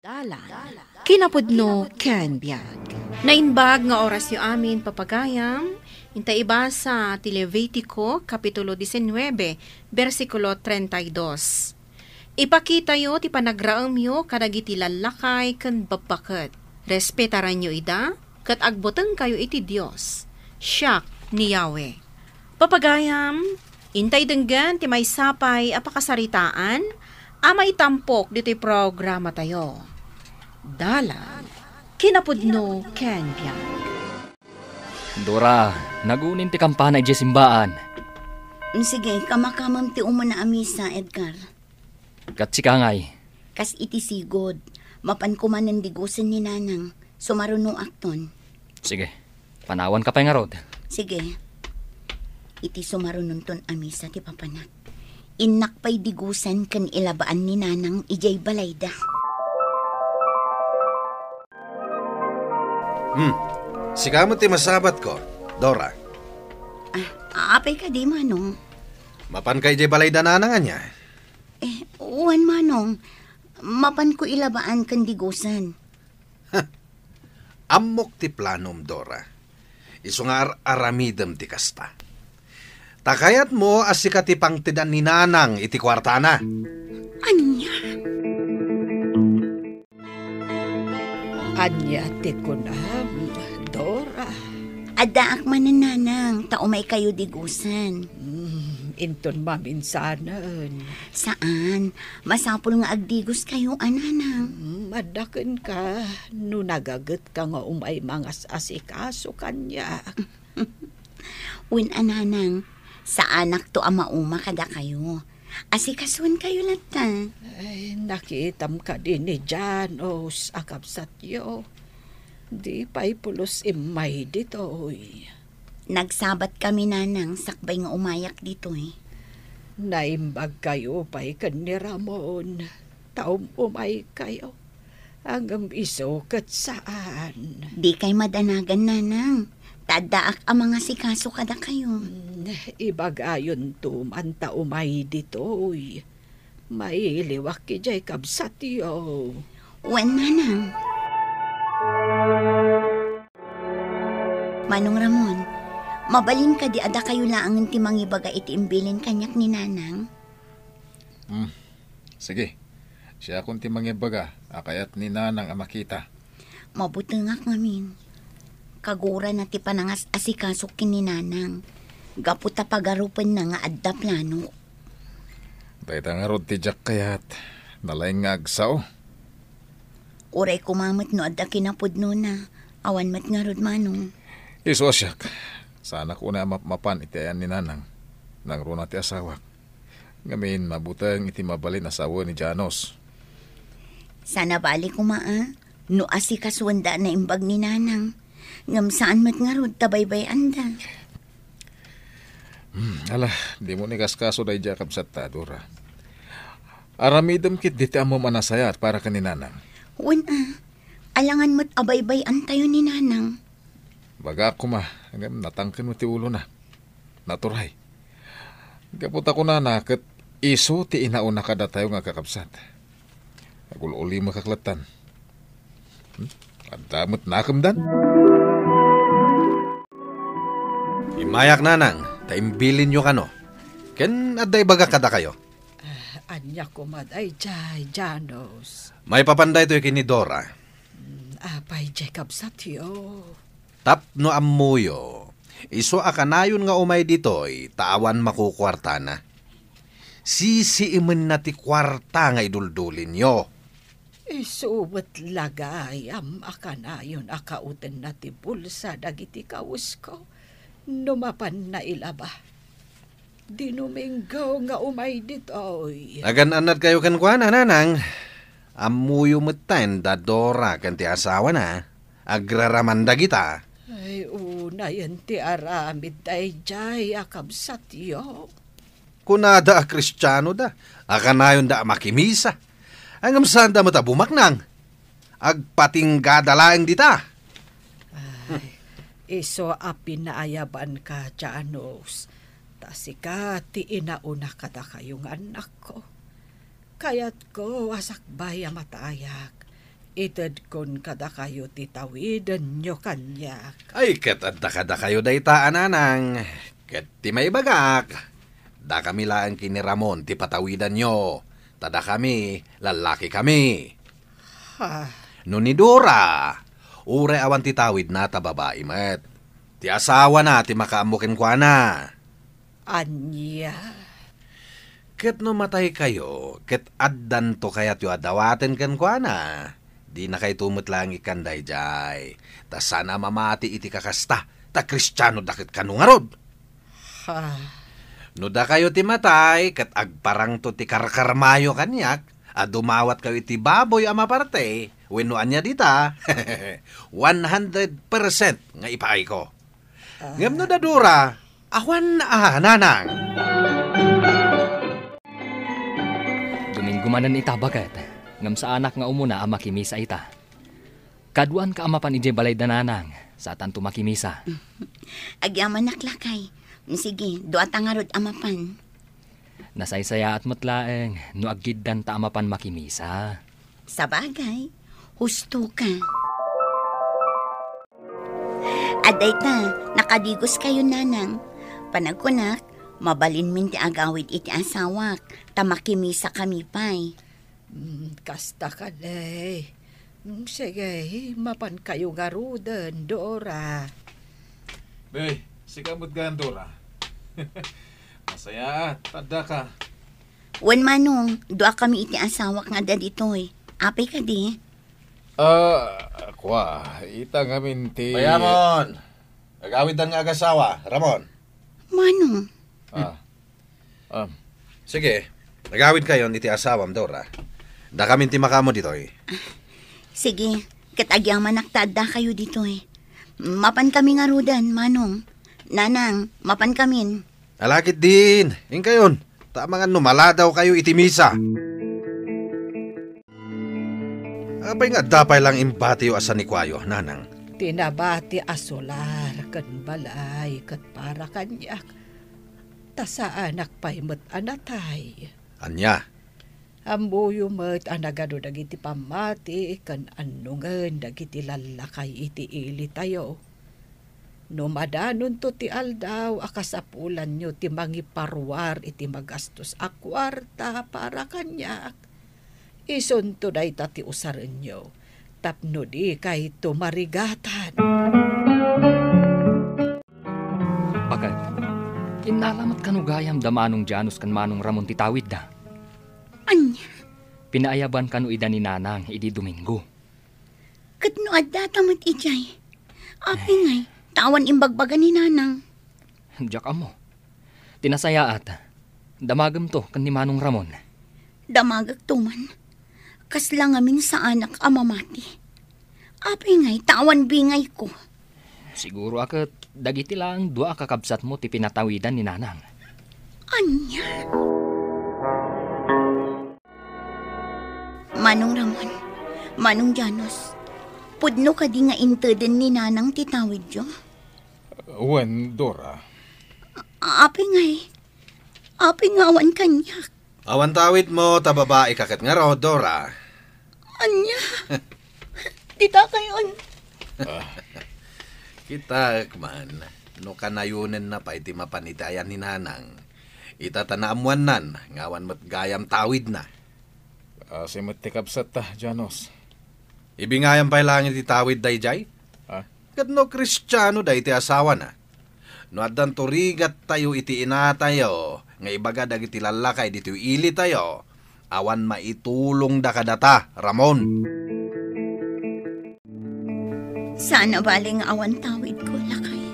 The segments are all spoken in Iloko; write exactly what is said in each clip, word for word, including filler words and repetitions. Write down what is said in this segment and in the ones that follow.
Dalan, kinapudno ken biag. Naimbag nga orasyo amin, papagayam, inta ibasa ti Levitico, Kapitulo diecinuebe, bersikulo treinta y dos. Ipakitayo ti panagraemyo kadagiti lallakay ken babbaket. Respetaranyo ida, ket agbutengkayo iti Dios. Siak ni Yahweh. Papagayam, intay denggen ti maysa pay a pakasaritaan a maitampok ditoy programatayo. Dalan, kinapudno ken biag. Dora, nagunin ti kampana idiay simbaan. Mm, sige, kamakamem ti umuna a misa, Edgar. Ket sika ngay? Kas iti sigud, mapan koma nen digusen ni Nanang, sumarunoakton. Sige, panawanka pay ngarud. Sige. Iti sumarunonton a misa ti papanak, innak pay digusen ken ilabaan ni Nanang idiay balayda. Hmm. Sika met ti masabatko, Dora. Ah, apay kadi, Manong? Mapanka idiay balayda Nanang ania? Eh, wen, Manong. Mapanko ilabaan ken digusen. Ammok ti planom, Dora. Isu nga ar-aramidem ti kasta. Ta kayatmo a sika ti pangtedan ni Nanang iti kuartana. Ania? Ania ti kunam, Dora? Addaak manen, Nanang, ta umaykayo digusen. Hmm, inton maminsanen. Saan. Masapul nga agdigoskayo a, Nanang. Hmm, adda kenka no nagagetka nga umay mangas-asikaso kaniak. Wen a, Nanang, saanakto a mauma kadakayo. Asikasuenkayo latta. Ay, nakitam kadi ni Janos a kabsatyo. Di pay pulos immay ditoy. Nagsabat kami, Nanang, sakbay nga umayak ditoy. Naimbagkayo pay ken ni Ramon, ta um-umaykayo. Ngem isu ket saan. Dikay madanagan, Nanang, ta addaak a mangasikaso kadakayo. Hmm, ibagayonto man ta umay ditoy. Mailiwak idiay kabsatyo. Wen, Nanang. Manong Ramon, mabalin kadi a dakayo laengen ti mangibaga iti imbilin kaniak ni Nanang? Hmm. Sige. Siakon ti mangibaga a kayat ni Nanang a makita. Mabutengak ngamin. Kagurana ti panangas-asikasok ken ni Nanang. Gapu ta pagarupenna nga adda planok. Dayta ngarud ti diak kayat. Nalaing nga agsao. Uray koma met no adda kinapudnona. Awan met ngarud, Manong. Isu a siak. Saanak unay a mapmapan iti ayan ni Nanang. Nangruna ti asawak. Ngamin, mabuteng iti mabalin a sawen ni Janos. Sana bali koma a, no asikasuenda a naimbag ni Nanang. Ngem saan met ngarud ta baybay-anda. Hmm, ala, dimo ni kaskaso daydiay a kabsatta, Dora. Aramidem ketdi ti ammom a nasayaat para ken ni Nanang. Wen a, alangan met a baybay-antayo ni Nanang. Bagaak koma, ngem natangken met ti ulona. Naturay. Gapu ta kunana ket isu ti inauna kadatayo nga kakabsat. Agul-ulimekak lattan. Hmm? Adda met nakemdan? Immayak, Nanang, ta imbilinyo kano. Ken adda ibagak kadakayo. Ah, ania koma daydiay, Janos? Maipapan daytoy ken ni Dora. Hmm, apay diay kabsatyo? Tapno ammoyo, isu a kanayon nga umay ditoy ta awan makukuartana. Sisiimenna ti kuarta nga iduldulinyo. Isu met la gayam a kanayon a kaetenna ti bulsa dagiti kawesko no mapanna ilaba. Dinuminggo nga umay ditoy. Nagan-annadkayo kenkuana, Nanang. Ammoyo metten da Dora ken ti asawana. Agraraman dagita. Ay, unayen ti aramid daydiay a kabsatyo. Kunada a Kristianoda, a kanayonda a makimisa. Ngem saanda met a bumaknang. Agpatinggada laeng dita. Ay, isu a pinaayabanka, Janos. Ta sika ti inauna kadakayo nga annakko. Kayatko a sakbay a matayak, Itedkon kadakayo ti tawidenyo kaniak. Ay, ket adda kadakayo dayta a nanang. Ket ti maibagak, dakami laeng ken ni Ramon ti patawidanyo, ta dakami, lallakikami. Ha? No ni Dora, uray awan ti tawidna ta babai met. Ti asawana ti makaammo kenkuana. Ania? Ket no mataykayo, ket addanto kayatyo a dawaten kenkuana, dinakayto met laeng ikkan daydiay. Ta saan a mamati iti kakasta, ta Kristiano da ket kano ngarud. Ha? No dakayo ti matay, ket agparangto ti karkarmayo kaniak, a dumawatkayo iti baboy a maparte, wenno ania dita, one hundred percent nga ipaayko. Ngem no da Dora, awan a nanang. Domingo manen ita, baket, ngem saanak nga umuna a makimisa ita. Kaduanka a mapan idiay balay da nanang, saanto makimisa. Agyamanak, lakay. Sige, duata ngarud a mapan. Nasaysayaat met laeng no aggiddanta a mapan makimisa. Sabagay, husto ka. Adda ita, nakadigoskayo, nanang. Panagkunak, mabalinmin ti agawid iti asawak, ta makimisakami pay. Mm, kasta kadi. Mm, sige, mapankayo ngaruden, Dora. Be, sika met gayam, Dora. Masayaat, addaka. Wen, Manong, duakami iti asawak nga adda ditoy. Apay kadi? Ah, kua, ita ngamin ti Bayamon! Agawiddan nga agasawa, Ramon. Manong. Ah. Ah. Sige, agawidkayon iti asawam, Dora. Dakamin ti makaammo ditoy. Sige, ket agyamanak ta addakayo ditoy. Mapankami ngaruden, Manong. Nanang, mapankamin. Ala ketdin, inkayon. Ta amangan no maladawkayo iti misa. Apay nga adda pay laeng imbatiyo a sanikuayo, nanang? Ti nabati a sular ken balay ket para kaniak, ta saanak pay met a natay. Ania? Ammoyo met a nagano dagiti pammati ken annongen dagiti lallakay iti ilitayo. No madanonto ti aldaw a kasapulanyo ti mangiparuar iti magastos a kuarta para kaniak, isunto dayta ti usarenyo tapno dikayto marigatan. Baket, innala met kano gayam da Manong Janus ken Manong Ramon ti tawidda? Ania? Pinaayaban kano ida ni Nanang idi Domingo. Ket no addata met idiay, apay ngay, ta awan imbagbaga ni Nanang? Diak ammo. Ti nasayaat, damagemto ken ni Manong Ramon. Damagekto man. Kasla ngamin saanak a mamati. Apay ngay, ta awan bingayko? Siguro a ket dagiti laeng dua a kakabsatmo ti pinatawidan ni Nanang. Ania? Manong Ramon, Manong Janus, pudno kadi nga inteden ni Nanang ti tawidyo? Wen, Dora. Apay ngay? Apay nga awan kaniak? Awan tawidmo ta babai ka ket ngarud, Dora. Ania? Dita kayon. Ah. Kitaek man, no kanayonenna pay ti mapan iti ayan ni Nanang. Ita ta naammoannan nga awan met gayam tawidna. Asi met ti kabsatta, Janos. Ibingayam pay laeng iti tawid daydiay? Ah? Ket no Kristiano daytoy asawana, no addanto rigattayo iti inatayo nga ibaga dagiti lallakay ditoy ilitayo, awan maitulongda kadata, Ramon. Saan a bale nga awan tawidko, lakay.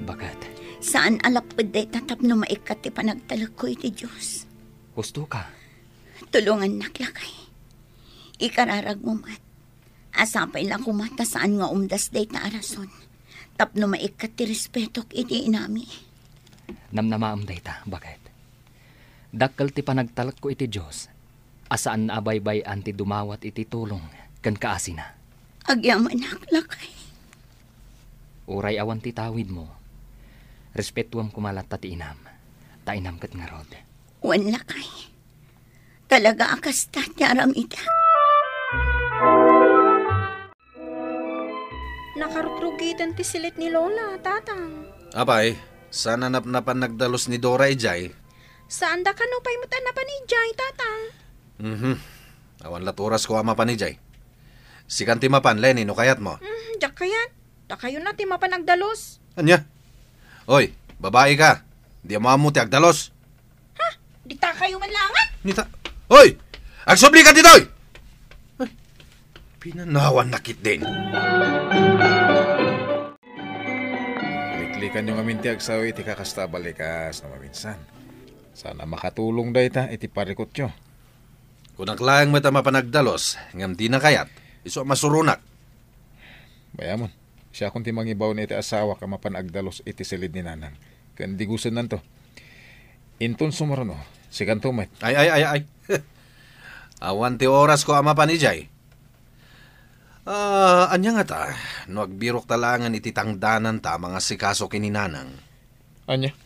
Baket? Saan a lapped dayta tapno maikkat ti panagtalekko iti Dios. Husto ka. Tulongannak, lakay. Ikararagmo met. A sapay la koma ta saan nga umdas dayta a rason tapno maikkat ti respetok iti inami. Namnamaem dayta, baket? Dakkel ti panagtalekko iti Dios a saan a baybay-an ti dumawat iti tulong ken kaasina. Agyamanak, lakay. Uray awan ti tawidmo, respetuem koma latta ti inam, ta inam ket ngarud. Wen, lakay. Talaga a kasta ti aramidek. Nakarugrugiten ti silet ni Lola, Tatang. Apay, saan a napnapan nagdalus ni Dora idiay? Saanda kano pay met a napan idiay, Tatang. Mhm. Awan lat oras ko a mapan idiay. Sikan ti mapan, Lenny, no kayat mo. Mm, diak kayat. Dakayo na ti mapan agdalus. Ania? Oy, babai ka. Di mo ammo ti agdalus. Ha? Dita kayo man langat? Nita. Hoy! Agsubli ka ditoy! Ay, pinanawan na kitdin. Liklikan yo ngamin ti agsao iti kakasta a balikas no maminsan. Sana makatulong dayta iti parikutyo. Kunak laeng met a mapan agdalus, ngem dina kayat. Isu a masuronak. Bayamon, siakon ti mangibaon iti asawak a mapan agdalus iti silid ni Nanang. Ken digusennanto. Inton sumurono, sikanto met. Ay, ay, ay, ay. Awan ti orasko a mapan idiay. Ah, ania ngata, no agbirok ta laengen iti tangdananta a mangasikaso ken ni Nanang? Ania?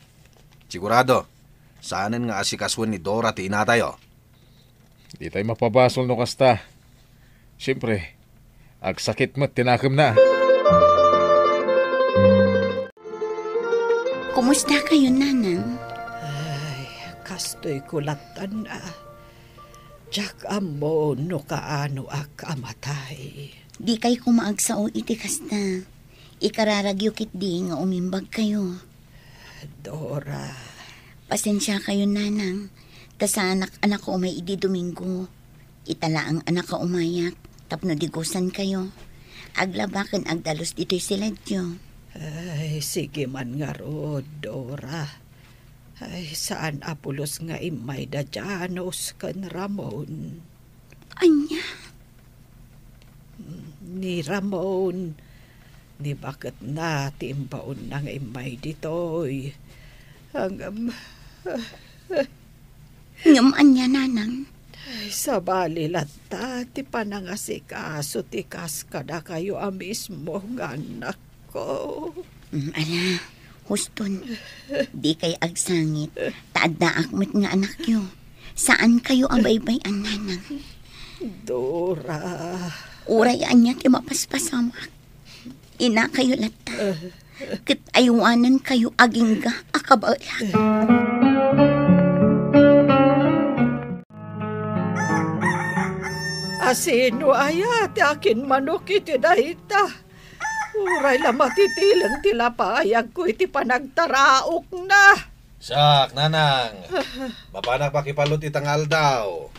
Sigurado, saanen nga asikasoen ni Dora ti inatayo. Ditay mapabasol no kasta. Siempre, agsakit met ti nakemna. Kumusta kayo, Nanang? Ay, kastoy ko lattan a. Diak ammo no kaanoak a matay. Di kay koma agsao iti kasta. Ikararagyo ketdi nga umimbag kayo. Dora. Pasensia kayo, Nanang. Ta saanak a nakaumay idi Domingo. Ita laeng a nakaumayak tapno digusan kayo. Aglaba ken agdalus ditoy siledyo. Ay, sige man ngarud, Dora. Ay, saan a pulos nga immay da Janos ken Ramon. Ania? Ni Ramon, ni baketna ti imbaonna nga immay ditoy. Ngem, Ngem ania, Nanang? Ay, sabali latta ti panangasikaso ti kas kadakayo a mismo nga annakko. Mm, ala, huston, di kay agsangit, ta addaak met nga anakyo. Saan kayo a baybay-an, Nanang. Dora. Uray ania ti mapaspasamak. Inakayo latta. Ket aywanan kayo agingga a kabaelak. Asino aya ti akinmanok iti dayta? Uray la matitilen ti lapayagko iti panagtaraokna. Siak, Nanang. Mapanak makipallot ita nga aldaw.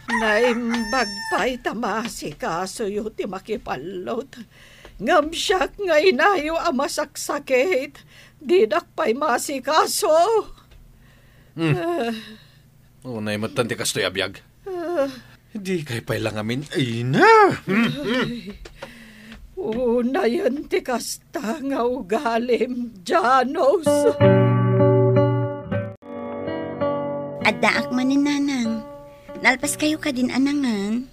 Naimbag pay ta maasikasoyo ti makipallot. Ngem siak nga inayo a masaksakit, dinak pay maasikaso. Hmm. Ah. Unay met ti kastoy a biag. Ah. Di kay pay la ngamin, ay na. Ay. Unayen ti kasta nga ugalim, Janos. Addaak manen, Nanang. Nalpas kayo kadin, Nanang.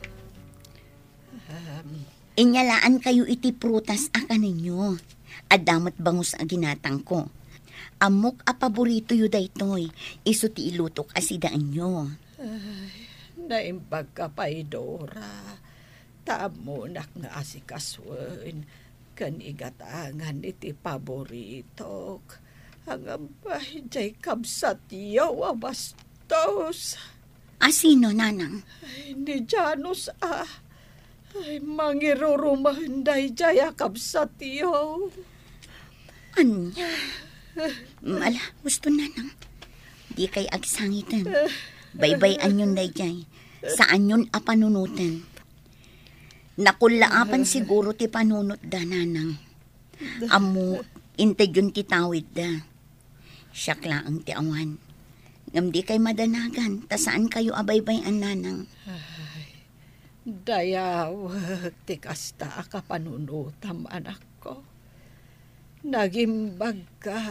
Ahem. Inyalaan kayo iti prutas a kanenyo. Adda met bangus a ginatangko. Ammok a paboritoyo daytoy, isu ti ilutok a sidaenyo. Ay, naimbag ka pay, Dora. Ta ammonak nga asikasoen ken igatangan iti paboritok. Ngem, ay, diay kabsatyo a bastos. Asino, Nanang? Ay, ni Janos a. Ay, mangirurumaen daydiay a kabsatyo. Ania? Ala, husto, Nanang. Di kay agsangiten. Baybay-anyon daydiay. Saanyon a panunoten. Nakullaapan siguro ti panunotda, Nanang. Ammo, intedyon ti tawidda. Siak laeng ti awan. Ngem di kay madanagan, ta saan kayo a baybay-an, Nanang. Ay, dayawek ti kasta a kapanunotam, anakko. Nagimbagka.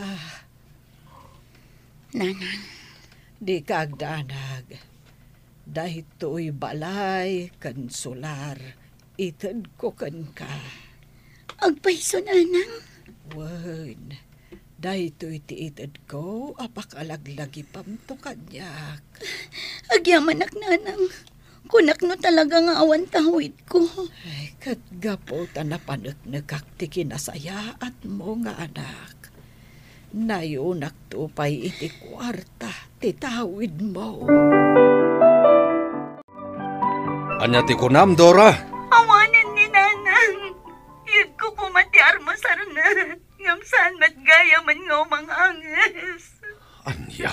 Nanang. Dika agdanag. Daytoy balay ken solar, itedko kenka. Agpayso, Nanang? Wen, daytoy ti itedko a pakalaglagipamto kaniak. Agyamanak, Nanang. Kunak no talaga nga awan tawidko. Ay, ket gapu ta napaneknekak ti kinasayaatmo nga anak, nayunakto pay iti kuarta ti tawidmo. Ania ti kunam, Dora? Awanen ni Nanang. Iyegko koma ti armasarna, ngem saan met gayamen nga umang-anges. Ania?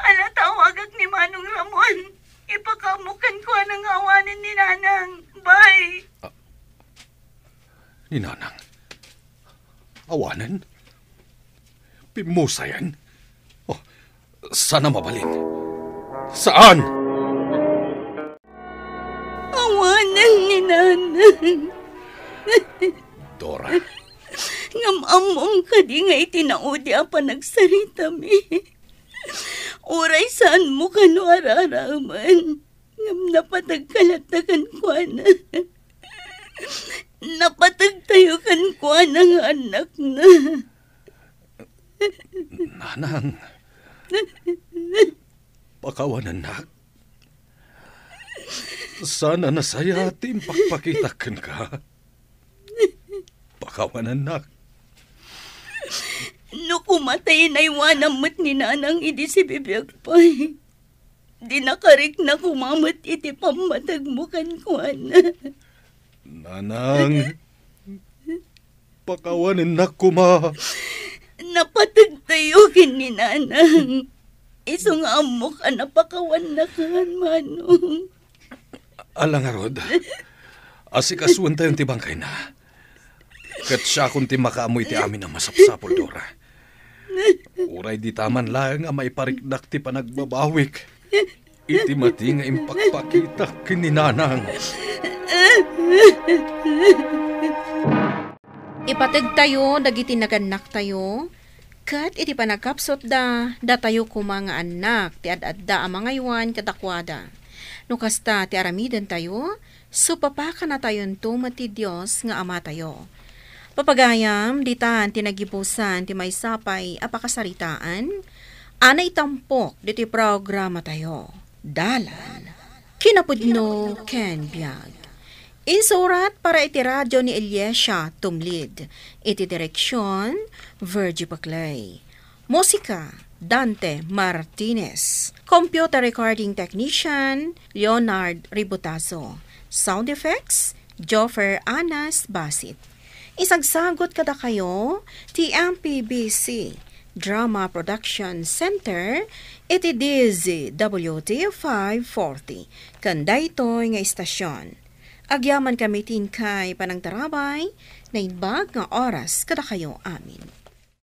Ala, tawagak ni Manong Ramon. Ipakaammo kenkuana nga awanen ni Nanang. Bay. Ah, ni Nanang? Awanen? Pimmusayen? Oh, saan a mabalin? Saan? Awanen ni Nanang. Dora. Ngem ammom kadi nga iti naudi a panagsaritami, uray saanmo kano araraemen, ngem napategka latta kenkuana. Napategtayo kenkuana nga annakna. Nanang, pakawanennak. Saan a nasayaat ti impakpakitak kenka. Pakawanennak. No koma ta inaywanam met ni Nanang idi sibibiag pay, dinaka rikna koma met iti pammategmo kenkuana. Nanang, pakawanennak koma. Napategtayo ken ni Nanang. Isu nga ammok a napakawannakan, Manong. Ala ngarud, asikasuentayon ti bangkayna. Ket siakon ti makaammo iti amin a masapsapul, Dora. Uray dita man laeng a maipariknak ti panagbabawik iti madi nga impakpakitak ken ni Nanang. Ipategtayo dagiti nagannaktayo, ket iti panagkapsutda, datayo koma nga annak ti ad-adda a mangaywan kadakuada. No kasta ti aramidentayo, supapakanatayonto met ti Dios nga Amatayo. Papagayam, ditan ti nagibusan ti maysa pay a pakasaritaan a naitampok ditoy programatayo. Dalan, kinapudno ken biag. Insurat para iti radio ni Eliasia Tumlid. Iti direksion, Virgie Paclay. Musika, Dante Martinez. Computer recording technician, Leonard Ributazo. Sound effects, Joffer Anas Basit. Isagsagut kadakayo ti M P B C Drama Production Center iti D Z W T five forty. Ken daytoy nga istasion, agyamankami ti inkay panangtarabay, naimbag nga oras kadakayo amin.